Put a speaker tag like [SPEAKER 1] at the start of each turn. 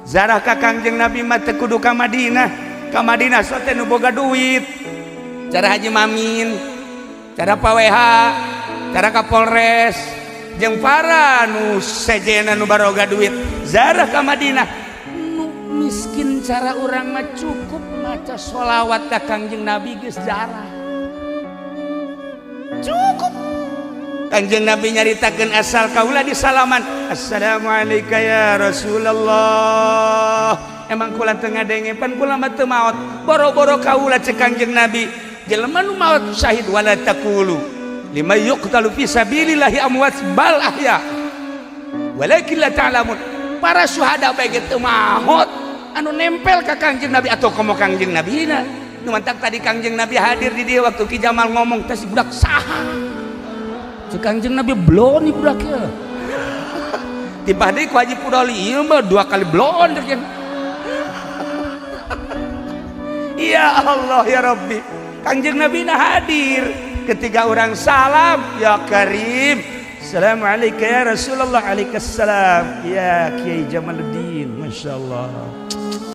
[SPEAKER 1] Zarah ka Kangjeng Nabi mah teu kudu ka Madinah. Ka Madinah so teh nu boga duit. Cara Haji Mamin, cara Pak WH, cara Kapolres, jeung para nu sejena nu baroga duit. Zarah ka Madinah. Nu miskin cara urang mah cukup maca sholawat ka Kangjeng Nabi geus zarah. Cukup. Kangjeng Nabi nyaritakeun asal kaula di salaman. Assalamualaikum ya Rasulullah. Emang kula teu ngadenge pan kula mah teu maot. Boro-boro kaula cek Kangjeng Nabi. Jelema nu maot syahid wala taqulu lima yuqtalu fi sabilillahi amwat bal ahya. Walakin la ta'lamun. Para syuhada bae ge teu maot anu nempel ka Kangjeng Nabi atau komo Kangjeng Nabina. Nu mantak tadi Kangjeng Nabi hadir di dieu waktu Ki Jamal ngomong teh si budak saha. Cek Kangjeng Nabi blon budak ya. Tiba deui ku Haji Pudoli ieu mah dua kali blon dek. Ya Allah ya Rabbi. Kangjeng Nabi na hadir ketika orang salam ya Karim. Assalamualaikum ya Rasulullah. Alaikassalam ya Kiai Jamaluddin. Masya Allah.